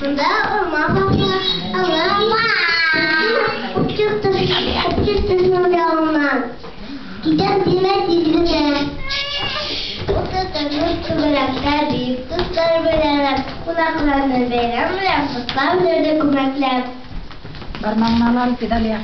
Монда урман башланып, Ук чыкты, ук чыкты шунда урман. Китәм димә тиз генә. Утыртырмыз түгәрәктә, бөек дуслар белән, кунакларны бәйрәм белән котлап йөрде күмәкләп. Бармагыңны ала ал, Фидалия.